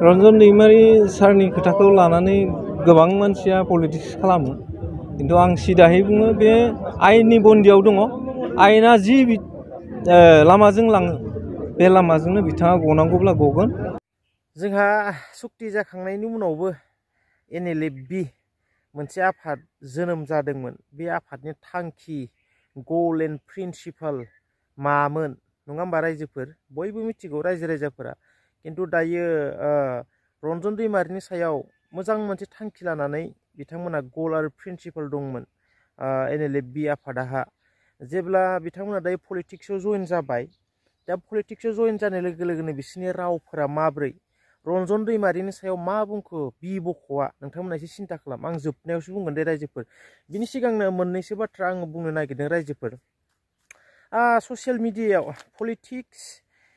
रन्जन दैमारि सारनि खोथाखौ लानानै गोबां मानसिया पलिटिक्स खालामो खिन्थु आं सिदायै बुङो बे आयेननि बन्दियाव दङ आयेना जि लामाजों लाङो बे लामाजोंनो बिथाङा गनांगौब्ला गगोन जोंहा सुक्ति जाखांनायनि उनावबो NLFB मोनसे आफाद जोनोम जादोंमोन बे आफादनि थांखि गोल एन्ड प्रिन्सिपाल मामोन नङा होमबा रायजोफोर बयबो मिथिगौ रायजो राजाफोरा किन्तु दायो रन्जन दैमारिनि सायाव मोजां मोनसे थांखि लानानै बिथांमोना गोल आरो प्रिन्सिपाल दंमोन NLFB आफादाहा जेब्ला बिथांमोना दायो पलिटिक्सआव जइन जाबाय दा पलिटिक्सआव जइन जानाय लोगो लोगोनो बिसोरनि रावफोरा माब्रै रन्जन दैमारिनि सायाव मा बुंखो BODOआ नोंथांमोना एसे सिन्था खालाम आं जोबनायावसो बुंगोन दे रायजोफोर बिनि सिगांनो मोननैसो बाथ्रा आङो बुंनो नागिरदों रायजोफोर ससियेल मिडियायाव पलिटिक्स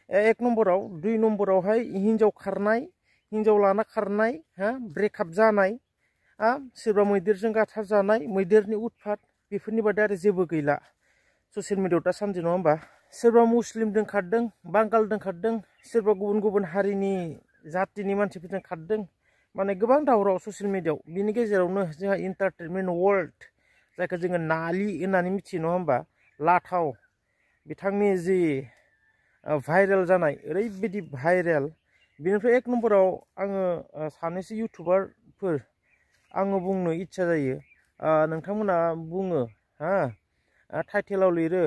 एक नम्बराव दुइ नम्बरावहाय हिन्जाव खारनाय हिन्जाव लाना खारनाय ब्रेकआप जानाय सोरबा मैदेरजों गाथार जानाय मैदेरनि उतपात बेफोरनि बादै आरो जेबो गैला ससियेल मिडियायाव दासान्दि नङा होमबा सोरबा मुस्लिमजों खारदों बांगालजों खारदों सोरबा गुबुन गुबुन हारिनि जातिनि मानसिफोरजों खारदों माने गोबां दावराव ससियेल मिडियायाव बिनि गेजेरावनो जोंहा एन्टारटेनमेन्ट वर्ल्ड जायखौ जोङो नालि होननानै मिथियो नङा होमबा लाथाव बिथांनि जि भाइरेल जानाय ओरैबायदि भाइरेल बेनिफ्राय एक नम्बराव आङो सानैसो इउटुबारफोर आङो बुंनो इच्छा जायो नोंथांमोना बुङो टाइटेलाव लिरो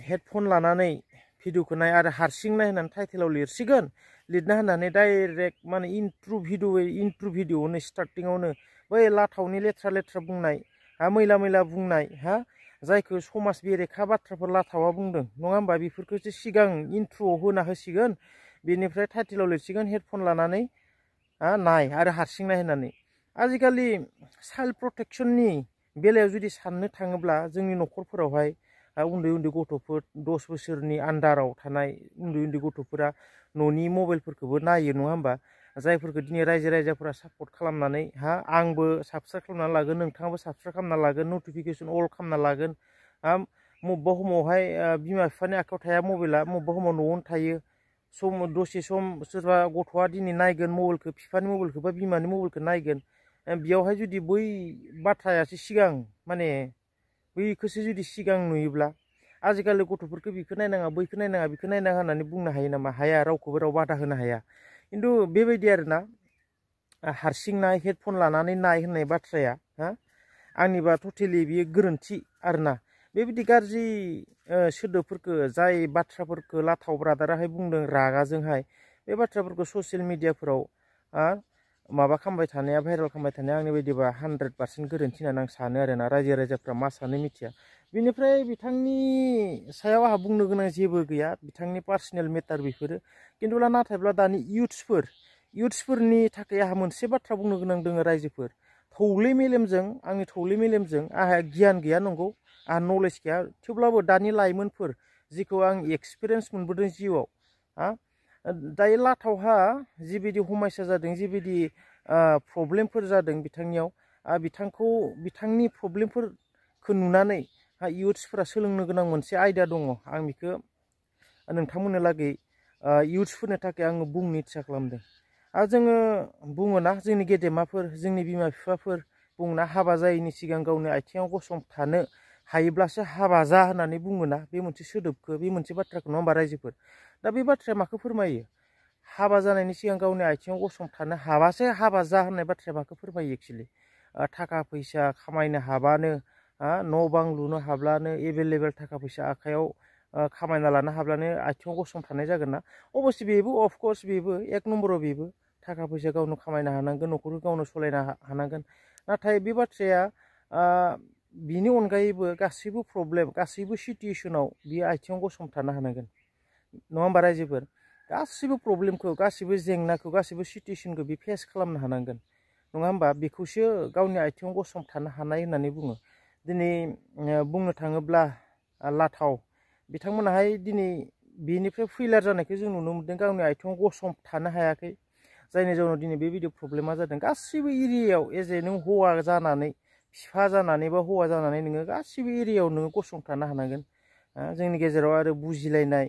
हेडफन लानानै भिडिअखौ नाय आरो हारसिं नाय होननानै टाइटेलाव लिरसिगोन लिरना होनानै डाइरेक्ट माने इन्ट्र भिडिअआवनो स्टार्टिङावनो बै लाथावनि लेथ्रा लेथ्रा बुंनाय मैला मैला बुंनाय जायखौ समाज बेरेखा बाथ्राफोर लाथावा बुंदों नङा होमबा बेफोरखौसो सिगां इन्ट्र'आव होना होसिगोन बेनिफ्राय टाइटेलाव लिरसिगोन हेडफन लानानै नाय आरो हारसिं नाय होननानै आजिखालि चाइल्ड प्रटेक्शननि बेलायाव जुदि साननो थाङोब्ला जोंनि न'खरफोरावहाय उन्दै उन्दै गथ'फोर 10 बोसोरनि आन्डाराव थानाय उन्दै उन्दै गथ'फोरा न'नि मबाइलफोरखौबो नायो नङा होमबा जायफोरखौ दिनै रायजो राजाफोरा सापर्ट खालामनानै आंबो साबस्क्राइब खालामना लागोन नोंथाङाबो साबस्क्राइब खालामना लागोन नटिफिकेसन अल खालामना लागोन मबेबा समावहाय बिमा बिफानि आखायाव थाया मबाइला मबेबा समाव न'आवनो थायो दसे सम सोरबा गथ'आ दिनै नायगोन मबाइलखौ बिफानि मबाइलखौ बा बिमानि मबाइलखौ नायगोन बेयावहाय जुदि बै बाथ्रायासो सिगां माने बैखौसो जुदि सिगां नुयोब्ला आजिखालि गथ'फोरखौ बेखौ नायनाङा बैखौ नायनाङा बेखौ नायनाङा होननानै बुंनो हायो नामा हाया रावखौबो राव बादा होनो हाया खिन्थु बेबायदि आरोना हारसिं नाय हेडफन लानानै नाय होननाय बाथ्राया आंनिबा टटेलि बियो गोरोन्थि आरोना बेबायदि गाज्रि सोदोबफोरखौ जाय बाथ्राफोरखौ लाथाव ब्रादाराहाय बुंदों रागाजोंहाय बे बाथ्राफोरखौ ससियेल मिडियाफोराव माबा खालामबाय थानाया भाइरेल खालामबाय थानाया आंनि बायदिबा 100% गोरोन्थि होननानै आं सानो आरोना रायजो राजाफ्रा मा सानो मिथिया बिनिफ्राय बिथांनि सायाव आंहा बुंनो गोनां जेबो गैया बिथांनि पार्सनेल मेटार बेफोरो खिन्थु नाथायब्ला दानि इयुथ्सफोरनि थाखाय आंहा मोनसे बाथ्रा बुंनो गोनां दङ रायजोफोर थौले मेलेमजों आंनि थौले मेलेमजों आंहा गियान गैया नंगौ आंहा नलेज गैया थेवब्लाबो दानि लाइमोनफोर जिखौ आं एक्सपिरियेन्स मोनबोदों जिउआव दायो लाथावहा जिबायदि हमायसा जादों जिबायदि प्रब्लेमफोर जादों बिथांनियाव बिथांनि प्रब्लेमफोरखौ नुनानै इयुथ्सफोरा सोलोंनो गोनां मोनसे आयदा दङ आं बेखौ नोंथांमोननो लागै इयुथ्सफोरनि थाखाय आङो बुंनो इच्ছা खालामदों जोङो बुङोना जोंनि गेदेमाफोर जोंनि बिमा बिफाफोर बुङोना हाबा जायैनि सिगां गावनि आथिङाव गसंथानो हायोब्लासो हाबा जा होननानै बुङोना बे मोनसे सोदोबखौ बे मोनसे बाथ्राखौ नङा होमबा रायजोफोर दा बे बाथ्राया माखौ फोरमायो हाबा जानायनि सिगां गावनि आथिङाव गसंथानो हाबासो हाबा जा होननाय बाथ्राया माखौ फोरमायो एक्सुवेलि थाखा फैसा खामायनो हाबानो न' बां लुनो हाब्लानो एभेलेबेल थाखा फैसा आखायाव खामायना लानो हाब्लानो आथिङाव गसंथानाय जागोन ना अबस्से बेबो अफकर्स बेबो एक नम्बराव बेबो थाखा फैसा गावनो खामायनो हानांगोन न'खरखौ गावनो सालायनो हानांगोन नाथाय बे बाथ्राया बिनि अनगायैबो गासैबो प्रब्लेम गासैबो सिटुएसनाव बियो आथिङाव गसंथानो हानांगोन नङा होमबा रायजोफोर गासैबो प्रब्लेमखौ गासैबो जेंनाखौ गासैबो सिटुएसनखौ बे फेस खालामनो हानांगोन नङा होमबा बेखौसो गावनि आथिङाव गसंथानो हानाय होननानै बुङो दिनै बुंनो थाङोब्ला लाथाव बिथांमोनाहाय दिनै बेनिफ्राय फैलार जानायखौ जों नुनो मोन्दों गावनि आथिङाव गसंथानो हायाखै जायनि जाउनाव दिनै बेबायदि प्रब्लेमा जादों गासैबो एरियायाव एजे नों हौवा जानानै बिफा जानानै बा हौवा जानानै नोङो गासैबो एरियायाव नोङो गसंथानो हानांगोन जोंनि गेजेराव आरो बुजिलायनाय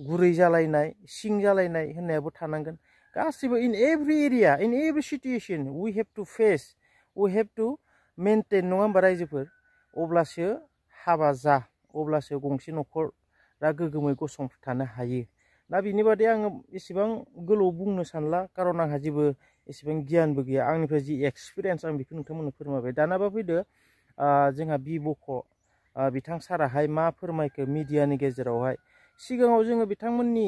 गुरै जालायनाय सिं जालायनाय होननायाबो थानांगोन गासिबो in every area in every situation we have to face we have to maintain नङा होमबा रायजोफोर अब्लासो हाबा जा अब्लासो गंसे न'खरा गोग्गोमै गसंथानो हायो दा बिनि बादै आङो एसेबां गोलाव बुंनो सानला खारन आंहा जेबो एसेबां गियानबो गैया आंनिफ्राय जि एक्सपिरियेन्स आं बेखौ नोंथांमोननो फोरमायबाय दानाबा फैदो जोंहा बिब'ख' बिथां साराहाय मा फोरमायखो मिडियानि गेजेरावहाय सिगाङाव जोङो बिथांमोननि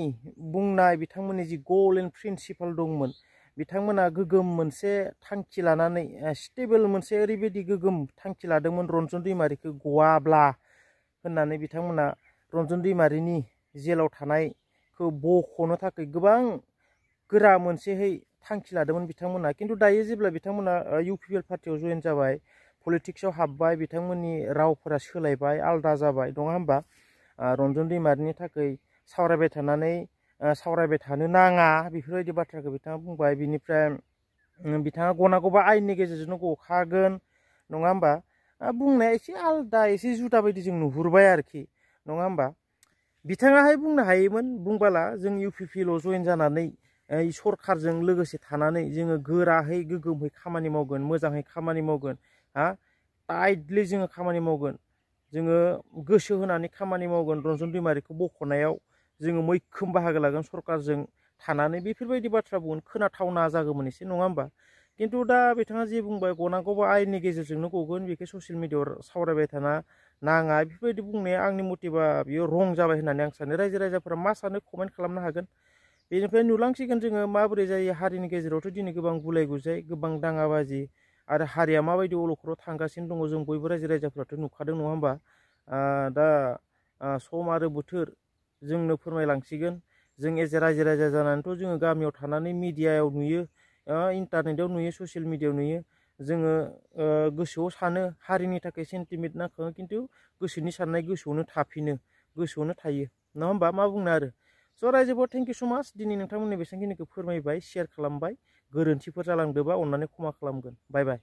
बुंनाय बिथांमोननि जि गल एन्ड प्रिन्सिपाल दंमोन बिथांमोना गोगोम मोनसे थांखि लानानै स्टेबल मोनसे ओरैबायदि गोगोम थांखि लादोंमोन रन्जन दैमारिखौ गवाब्ला होननानै बिथांमोना रन्जन दैमारिनि जेलाव थानायखौ बख'नो थाखाय गोबां गोरा मोनसेहै थांखि लादोंमोन बिथांमोना खिन्थु दायो जेब्ला बिथांमोना इउपिपिएल पार्टियाव जइन जाबाय पलिटिक्सआव हाबबाय बिथांमोननि रावफोरा सोलायबाय आलदा जाबाय नङा होमबा रन्जन दैमारिनि थाखाय सावरायबाय थानो नाङा बेफोरबायदि बाथ्राखौ बिथाङा बुंबाय बिनिफ्राय बिथाङा गनांगौबा आयेननि गेजेरजोंनो गखागोन नङा होमबा बुंनाया एसे आलदा एसे जुदा बायदि जों नुहुरबाय आरोखि नङा होमबा बिथाङाहाय बुंनो हायोमोन बुंबाला जों इउपिपिएलआव जइन जानानै सरकारजों लोगोसे थानानै जोङो गोराहै गोगोमै खामानि मावगोन मोजाङै खामानि मावगोन टाइटलि जोङो खामानि मावगोन जोङो गोसो होनानै खामानि मावगोन रन्जन दैमारिखौ बख'नायाव जोङो मैखोम बाहागो लागोन सरकारजों थानानै बेफोरबायदि बाथ्रा बुंगोन खोनाथावना जागौमोन एसे नङा होमबा खिन्थु दा बिथाङा जे बुंबाय गनांगौबा आयेननि गेजेरजोंनो गगोन बेखौ ससियेल मिडियायाव सावरायबाय थाना नाङा बेफोरबायदि बुंनाया आंनि मथेबा बियो रं जाबाय होननानै आं सानो रायजो राजाफोरा मा सानो कमेन्ट खालामनो हागोन बेनिफ्राय नुलांसिगोन जोङो माबोरै जायो हारिनि गेजेरावथ' दिनै गोबां गुलाय गुजाय गोबां दाङाबाजि आरो हारिया माबायदि अलखराव थांगासिनो दङ जों बयबो रायजो राजाफ्राथ' नुखादों नङा होमबा दा सम आरो बोथोर जोंनो फोरमायलांसिगोन जों एज ए रायजो राजा जानानैथ' जोङो गामियाव थानानै मिडियायाव नुयो इन्टारनेटआव नुयो ससियेल मिडियायाव नुयो जोङो गोसोआव सानो हारिनि थाखाय सेन्टिमेन्ट नाखाङो खिन्थु गोसोनि साननाय गोसोआवनो थाफिनो गोसोआवनो थायो नङा होमबा मा बुंनो आरो स' रायजोफोर थेंक इउ स' माच दिनै नोंथांमोननि बेसेबांखिनिखौ फोरमायबाय शेयार खालामबाय गोरोन्थिफोर जालांदोंबा अननानै क्षमा खालामगोन बाय बाय